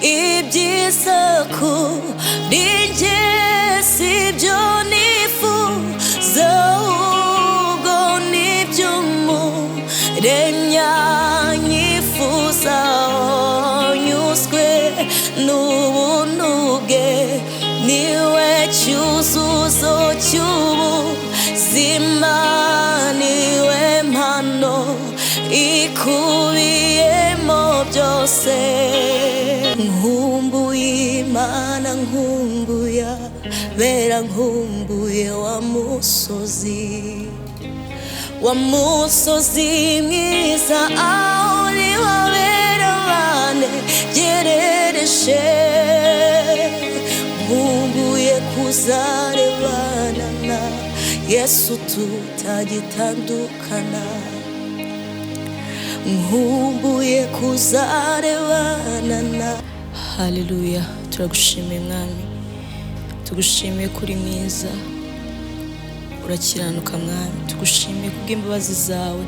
Ibyiza kuri njye sibyo nifuza, ahubwo n'iby'Umuremyi anyifuza. Nyuzwe n'ubuntu bwe, niwe cyuzuzo cy'ubuzima, niwe mpano ikubiyemo byose. Nkumbuye Imana, nkumbuye bera, nkumbuye wa musozi, wa musozi mwiza, aho niho abera banegerereje. Nkumbuye kuzarebana na Yesu tutagitandukana, nkumbuye kuzarebana na. Haleluya, turagushimiye Mwami, tugushimiye kuri mwiza, urakiranuka Mwami. Tugushimiye kubw'imbabazi zawe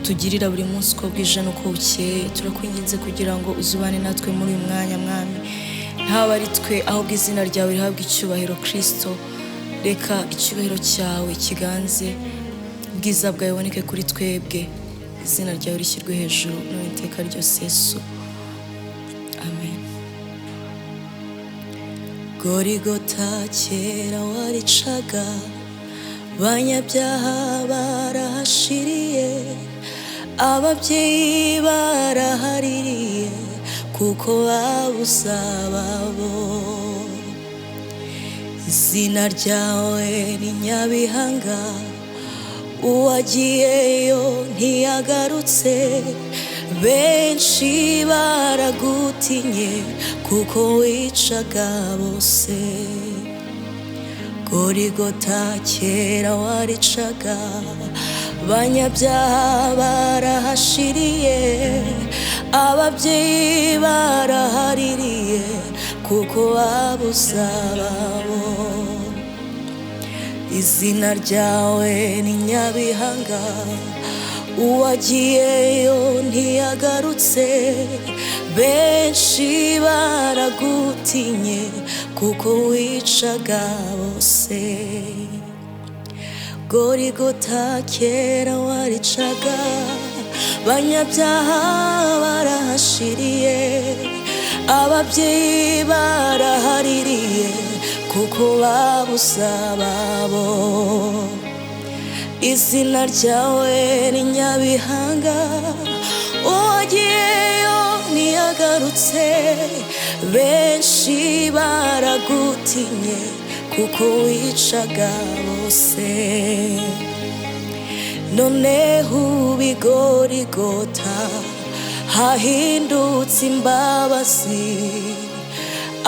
tugirira buri munsi uko bwije n'uko bukeye. Turakwinginze kugira ngo uzubane natwe muri uyu mwanya Mwami, ntaba ari twe ahubwo izina ryawe rihabwe icyubahiro. Kristo, reka icyubahiro cyawe kiganze, ubwiza bwawe buboneke kuri twebwe, izina ryawe rishyirwe hejuru n'iteka ryose Yesu, amen. Gorigota kera waricaga, banyabyaha barahashiriye, ababyeyi barahaririye kuko babuze ababo. Izina ryawe ni Nyabihanga, uwagiyeyo ntiyagarutse. Benshi baragutinye kuko wicaga bose. Gorigota kera waricaga, banyabyaha barahashiriye, ababyeyi barahaririye kuko babuze ababo. Izina ryawe ni Nyabihanga, uwagiyeyo ntiyagarutse. Benshi baragutinye kuko wicaga bose. Gorigota kera waricaga, banyabyaha barahashiriye, ababyeyi barahaririye kuko babuze ababo. Izina ryawe ni Nyabihanga, uwagiyeyo ntiyagarutse. Benshi baragutinye kuko wicaga bose. Noneho ubigorigota hahindutse imbabazi,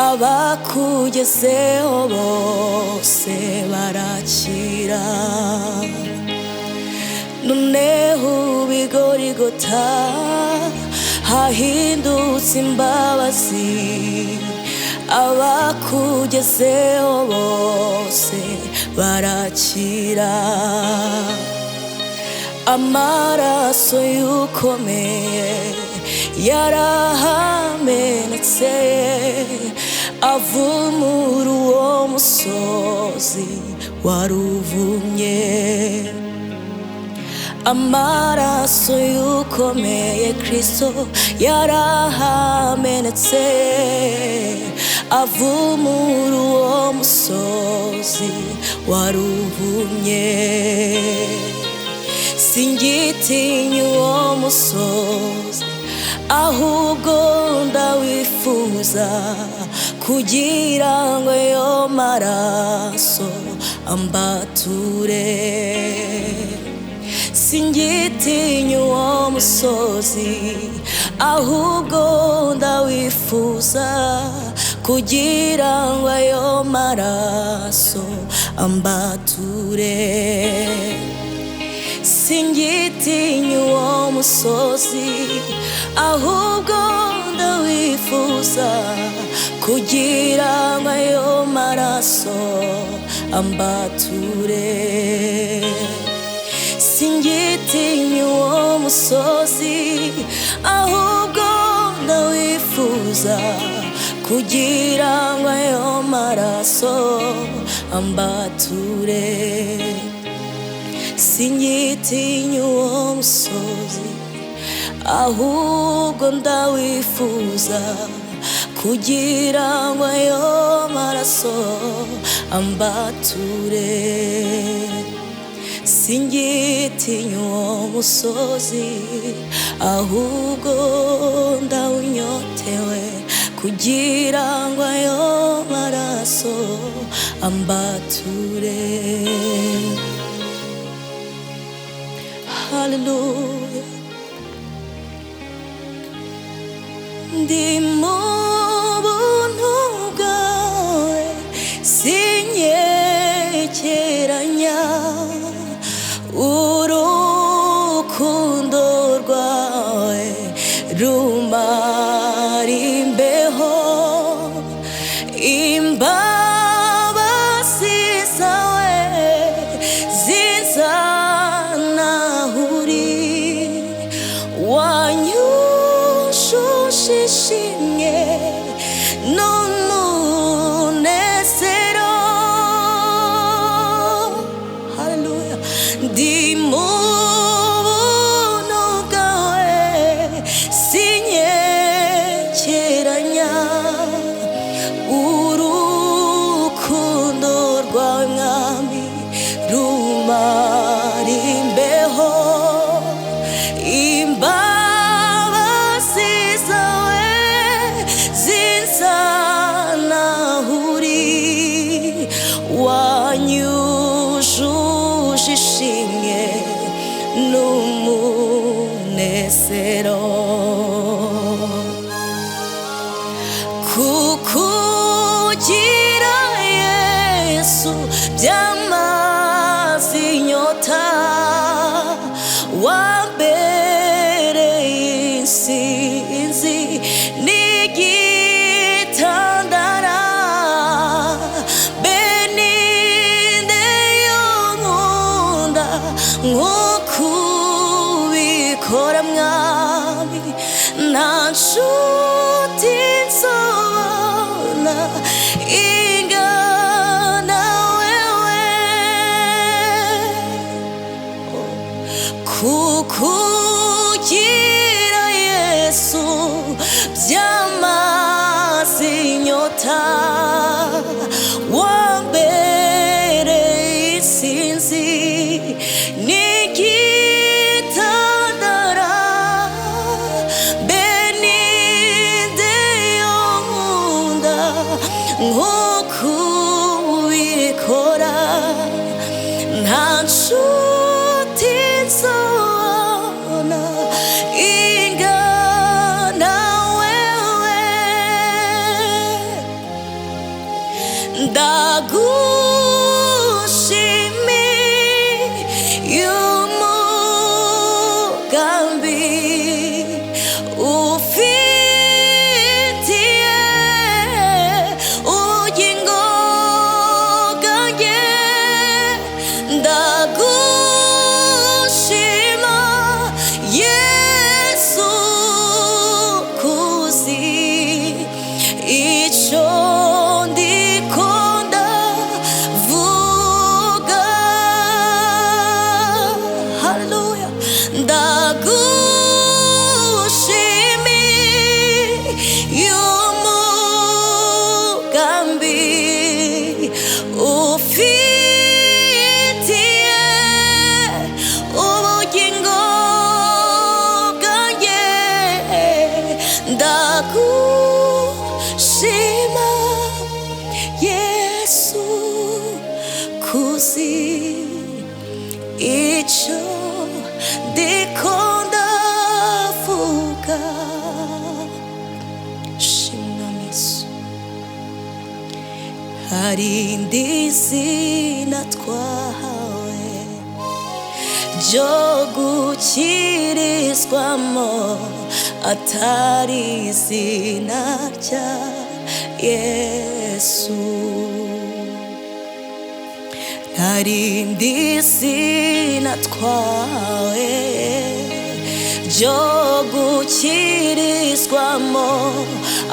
abakugezeho bose barakira. Noneho ubigorigota hahindutse imbabazi, abakugezeho bose barakira. Amaraso y'ukomeye yarahamenetse, avumura uwo musozi waruvumye. Amaraso y'ukomeye Kristo yarahamenetse, avumura uwo musozi waruvumye. Singitinya uwo musozi, ahubwo ndawifuza, kugira ngo ayo maraso ambature. Singitinya uwo musozi, ahubwo ndawifuza, kugira ngo ayo maraso ambature. Singitinya uwo musozi, ahubwo ndawifuza, kugira ngo ayo maraso ambature. Singitinya uwo musozi, ahubwo ndawifuza, kugira ngo ayo maraso ambature. Sinyitinya uwo musozi, ahubwo ndawifuza, kugira ngo ayo maraso ambature. Singitinya uwo musozi, ahubwo ndawunyotewe, kugira ngo ayo maraso ambature. Hallelujah. Ndi mu buntu bwawe, sinyegeranya urukundo rwawe rumara imbeho, imbabazi zawe zinzana aho uri, wanyujuje ishimwe n'umunezero. Hallelujah. Ndi mu buntu bwawe, sinyegeranya urukundo rwawe mwami rumara imbeho, imbabazi zawe zinzana aho uri, wanyujuje ishimwe n'umunezero. Kukugira Yesu byamaze inyota, wambereye insinzi n'igitandara, beninde yo nkunda nk'uko ubikora mwami, nta nshuti nzobona ingana wewe. Kukugira Yesu byamaze inyota, wambereye insinzi n'igitandara, beninde yo nkunda nk'uko ubikora, nta nshuti nzobona ingana wewe. Ndagushimiye umugambi ufitiye ubugingo bwanjye, ndagushima Yesu kuzi icyo ndikunda vuga. Hallelujah. Ndagushimiye umugambi ufitiye ubugingo bwanjye, ndagushima Yesu kuzi icyo ndikunda vuga. Shimwa Yesu. Hari indi zina twahawe ryo gukirizwamo, atari izina rya Yesu. Hari indi zina twahawe ryo gukirizwamo,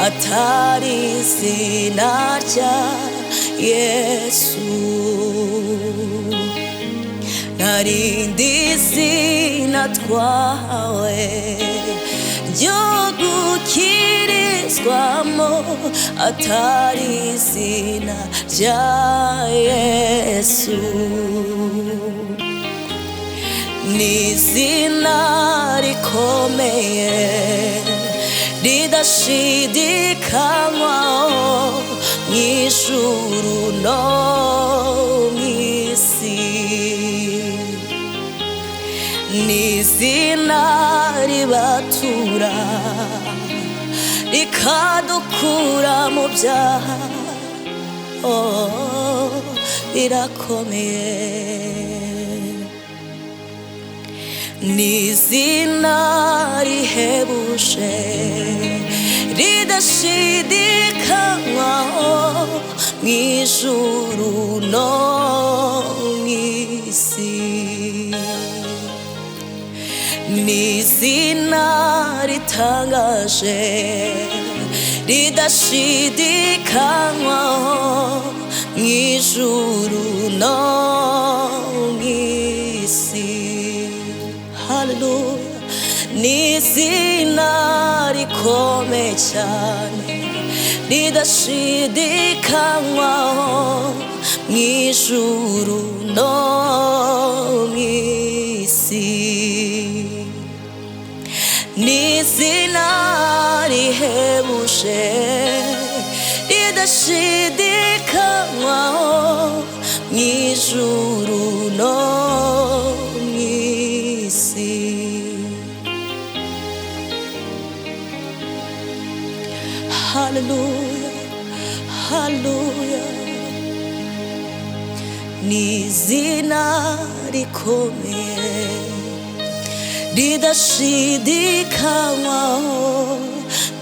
atari izina rya Yesu. Narindi zina twahawe ryo gukirizwamo atari izina rya Yesu. Ni izina rikomeye ridashidikanywaho mw'ijuru no mw'isi. Ni izina ribatura rikadukura mu byaha, oh, rirakomeye. Ni izina rihebuje ridashidikanywaho mw'ijuru no mw'isi. Ni izina ritangaje ridashidikanywaho mw'ijuru no mw'isi. Haleluya. Ni izina rikomeye cyane ridashidikanywaho mw'ijuru no mw'isi. Ni izina rihebuje ridashidikanywaho mw'ijuru no mw'isi. Haleluya, haleluya. Ni izina rikomeye ridashidikanywaho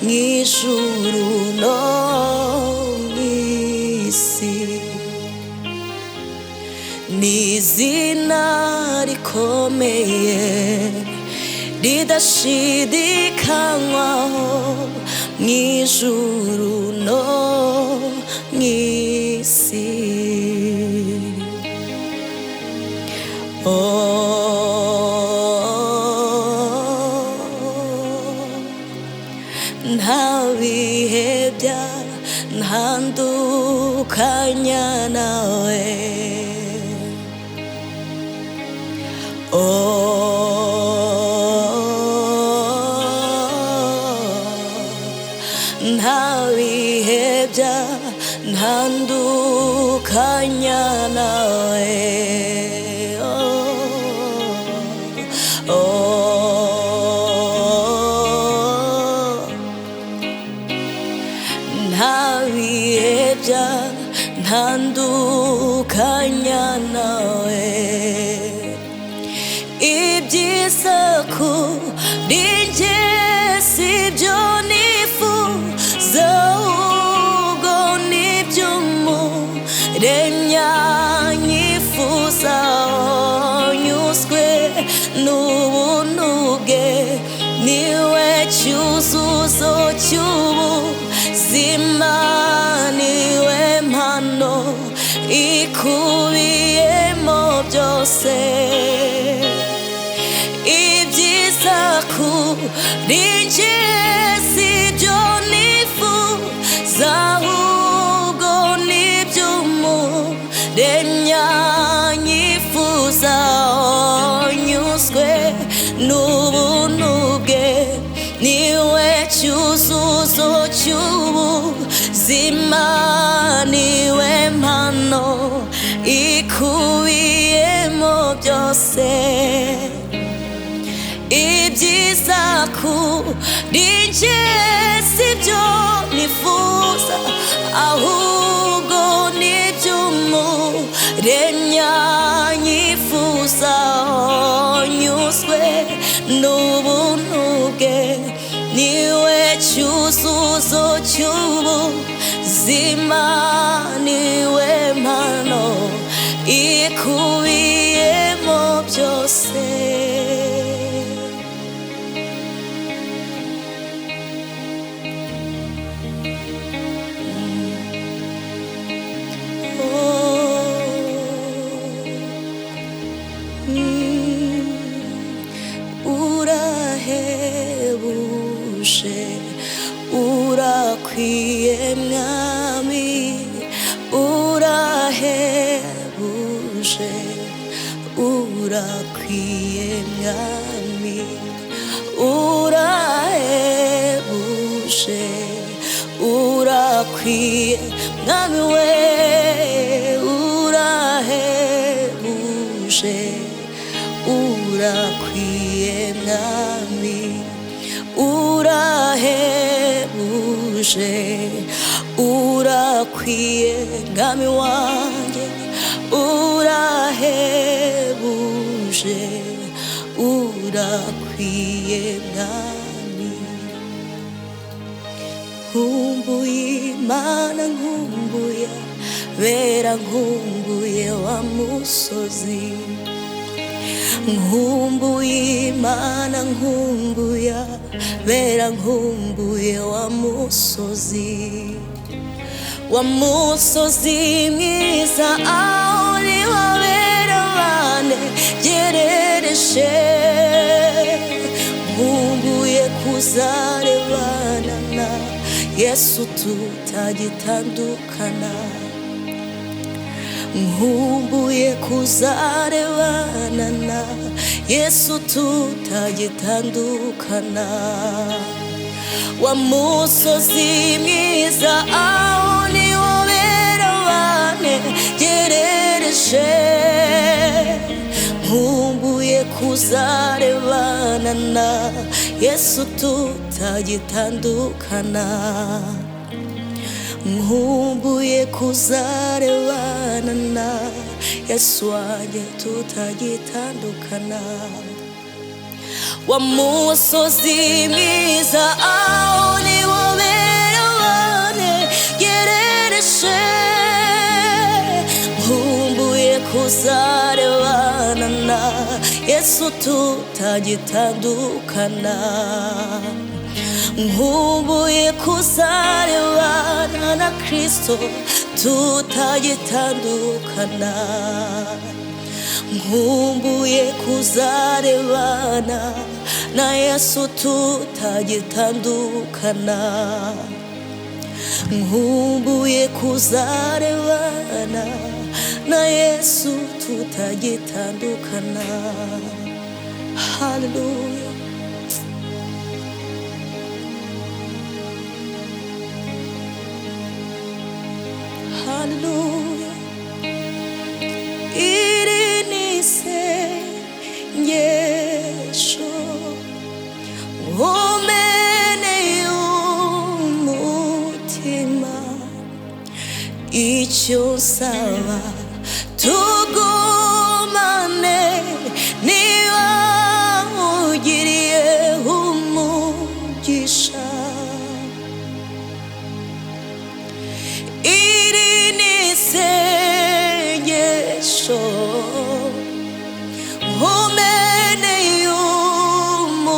mw'ijuru no mw'isi. Ni izina rikomeye ridashidikanywaho mw'ijuru no mw'isi. Oh, nta bihebya ntandukanya nawe. Oh, nta bihebya ntandukanya nawe. Oh, oh, nta bihebya ntandukanya nawe. Ibyiza kuri njye si byo nifuza, ahubwo ni iby'umuremyi anyifuza. Nyuzwe n'ubuntu bwe, niwe cyuzuzo cy'ubuzima, niwe mpano ikubiyemo byose. Ibyiza kuri njye si byo nifuza, ahubwo ni iby'umuremyi anyifuza. Nyuzwe n'ubuntu bwe, niwe cyuzuzo cy'ubuzima, niwe mpano ikubiyemo byose. Ibyiza kuri njye si byo nifuza, ahubwo ni iby'umuremyi anyifuza. Nyuzwe n'ubuntu bwe, niwe cyuzuzo cy'ubuzima, niwe mpano ikubiyemo byose. Urakwiye mwami, urahebuje. Urakwiye mwami, urahebuje. Urakwiye mwami we, urahebuje. Urakwiye mwami, urahebuje. Urakwiye mwami wanjye, urahebuje. Urakwiye mwami. Nkumbuye Imana, nkumbuye bera, nkumbuye wa musozi. Nkumbuye Imana, nkumbuye bera, nkumbuye wa musozi. Wa musozi mwiza, aho niho abera banegerereje. Nkumbuye kuzarebana na Yesu tutagitandukana. Nkumbuye kuzarebana na Yesu tutagitandukana. Wa musozi mwiza, aho niho bera banegerereje. Nkumbuye kuzarebana na Yesu tutagitandukana. Nkumbuye kuzarebana na Yesu wanjye tutagitandukana. Wa musozi mwiza, aho niho bera banegerereje. Nkumbuye kuzarebana na Yesu tutagitandukana. Nkumbuye kuzarebana na Kristo tutagitandukana. Nkumbuye kuzarebana na Yesu tutagitandukana. Nkumbuye kuzarebana na Yesu tutagitandukana. Hallelujah. Hallelujah. Iri ni isengesho nkomeneye umutima, icyo nsaba tugumane, niba ugiriye umugisha. Iri ni isengesho nkomeneye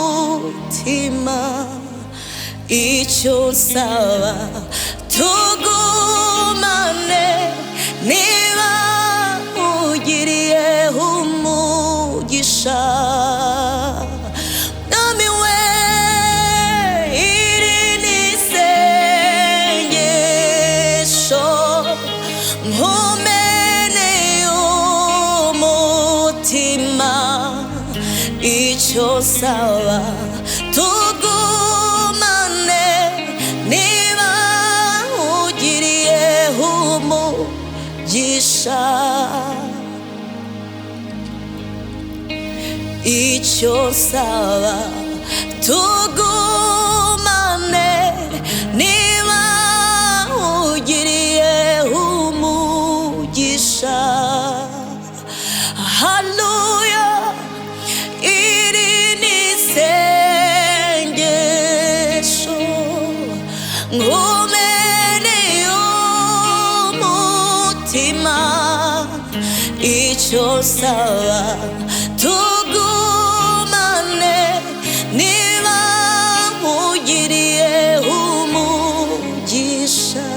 umutima, icyo nsaba tugumane, niba ugiriye umugisha. Mwami we, iri ni isengesho nkomeneye umutima, icyo nsaba tugumane, niba ugiriye umugisha. Icyo nsaba tugumane, niba ugiriye umugisha. Haleluya. Iri ni isengesho nkomeneye umutima, icyo nsaba tugumane, niba ugiriye umugisha.